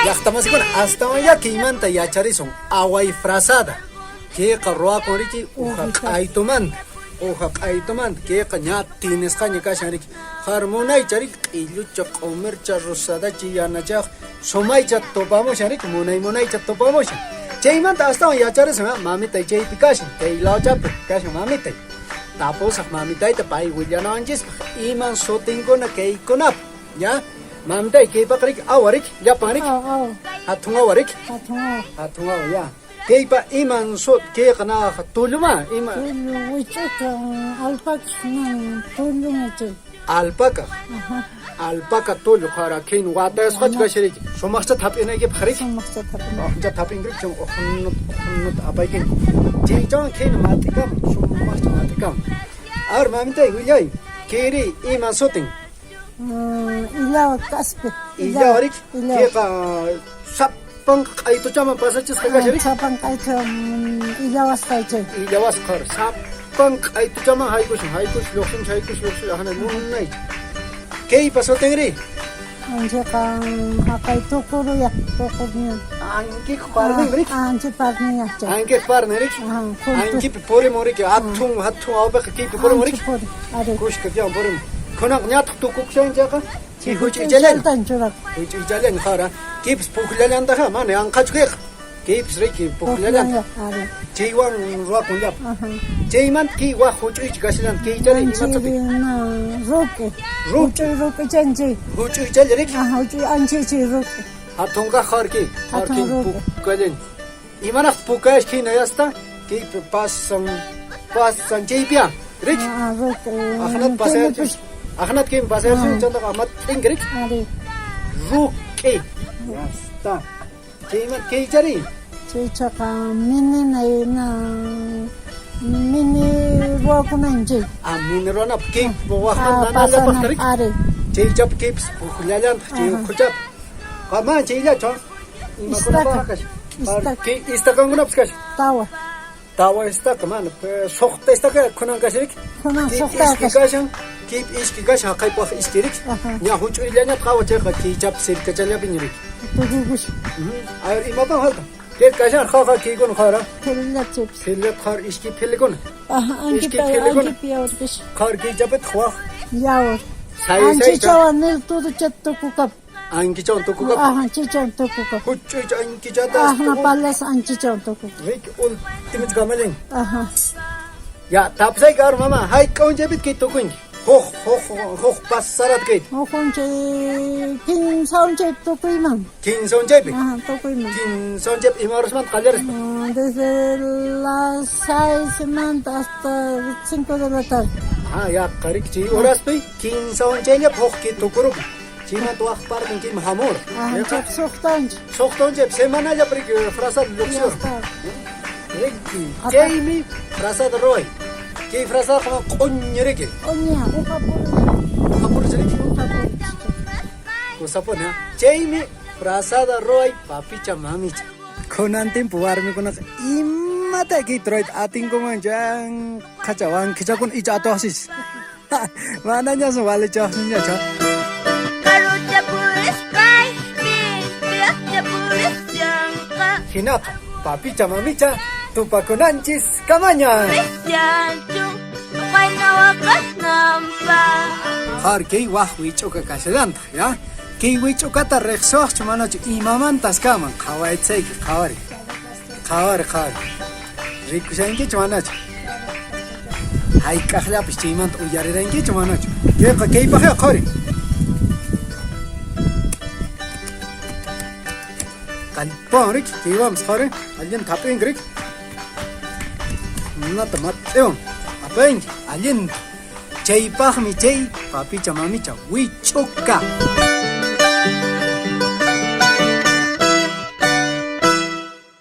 Llaqtamasikuna astawan kaymanta yacharisun away frazada. Kayqa ruwakun riki uha q'aytumanta. Uha q'aytumanta kayqa ña tinisqaña kashan riki. Har munaycha riki q'illucha, q'umircha, rosadachi, yanachaq sumaycha tupamushan riki, munay munaycha tupamushan. Chaymanta astawan yacharisun, mamitay chaypi kashan, kay lawchapi kashan mamitay. Tapusaq mamitayta pay willanawanchispaq iman sutinkuna kaykunapa, ya? Mamitay kaypaqa riki awa riki, llapan riki. Hatun awa riki. Hatun awa, ya. Kaypa iman sut kayqa naqa tulluma ima. Tullu wich'uka alpaca tullumi chay. Alpaca. Alpaca tullu qara khin watasqachu kashan riki. Sumaqcha thap'inaykipaq riki. Sumaqcha thap'ina. Uqcha thap'inki chay uqnut uqnut apaykin. Chaychawan khin mat'ikamun, sumaqcha mat'ikamun. A ver, mamitay willay. Kayri iman sutin? Illawa k'aspi. Illawa riki. Kayqa sapanka q'aytuchaman pasachisqa kashan riki. Sapanka q'aytuchaman illawasqa chay. Illawasqa sapanka q'aytuchaman haykushan, haykush lluqsin, haykush lluqsin, hanay munaycha. Kaypa sutinri? Anchiqa haqay tukuruya, tukuruya. Ankiq parnin riki. Anchi parnin chay. Ankiq parnin riki. Ankipi purimun riki, hatun hatun awpiqa kaypi purimun riki. Kushka kiwan purimun. Kunanqa ñataq tukukushan chayqa chay huch'uychallan. Huch'uychallan qara. Kaypis puklallantaqa mana yanqachu kayqa. Kaypis riki puklallan. Chaywan ruwakun llapa. Chaymanta kay waq huch'uycha kashallan kaychari imata Ruq'i. Huch'uy ruq'ichan chay. Huch'uychalla riki. Huch'uy anchichay ruq'i. Hatun kaq harki. Harki pukallan. Imanaqta pukayash hina yasta kaypi pasan pasan chaypiya riki. Aqnat pasayarchi. Aqnat kaymi pasayarchi chantaqa mat'inki riki. Ruq'i. Yasta. Chaymanta kaychari. Chaychaqa minina mini ruwakunan chay. Ah, mini ruwanapaq kay waqtan nanallapaq riki. Chaychapi kaypis pukllallantaq chay ukhuchapi. Qamán chayllachu imakunapaq kashan. Kay istakankunapas kashan. Tawa. Tawa istaka mana suqta istaka kunan kashan riki. Kunan suqta kashan. Kaypi iski kashan haqaypaq iski riki. Ña huch'uyllañataq hawa chayqa kaychapi sirkachallapiña riki. Tukukush. A ver, imatan falta? Kay kashan haqa kaykuna qara. Phillat chaypis. Phillat qar iski philikuna. Iski philikuna. Ankipi Qar kaychapitaq waq. Yawar. Anchichawan nil tuduchat tukukap. Ankichawan tukukap. Anchichawan tukukap. Huch'uycha ankichata. Ahna palas anchichawan tukukap. Riki ultimich kamalin. Ya, tapusayki ar mama, hayk'a unchaypitaq kay tukunki? Huk huk huk pasarat kayta. Huk unchay kinsa unchay tukuyman. Kinsa unchaypi? Tukuyman. Kinsa unchaypi ima horasmanta qallarispa? Desde las 6 manta hasta 5 de la tarde. Ah, yaqa riki chay horaspi kinsa unchayllapi huk kay tukurukun. Chaymanta waq partin kayman hamur. Chaypi suqta unchay. Suqta unchaypi semanallapi riki frazada lluqsiyur. Riki chaymi frazada ruway. Kay frazadaqa q'uñi riki. Q'uñi, uqapuri. Uqapuri riki. Kusapuni, chaymi frazada ruway papicha mamicha. Kunan timpu warmikunaqa imata kayta ruwayta atinkumanchu anqacha wankichakuna icha atuqsis. Manañasun walichaqsinñachu. Karuta purispayki, piraqta purisyanqa. Hinaqa papicha mamicha tupakunanchis kamaña. Purisyanchu, wayna waqasnanpaq. Har kay waq wich'uka kashallantaq, ya? Kay wich'ukata riqsiwaqchu manachu imamantas kaman qhawaytsayki qhawari. Qhawari qhawari. Rikushankichu manachu? Hayk'aqllapis chaymanta uyarirankichu manachu? Kayqa kaypaqya qhawari. Kallpawan riki, kaywanpas qhawari, allinta hap'inki riki. Nata mat'iwan apanki allinta. Chaypaqmi chay papicha mamicha wich'uka.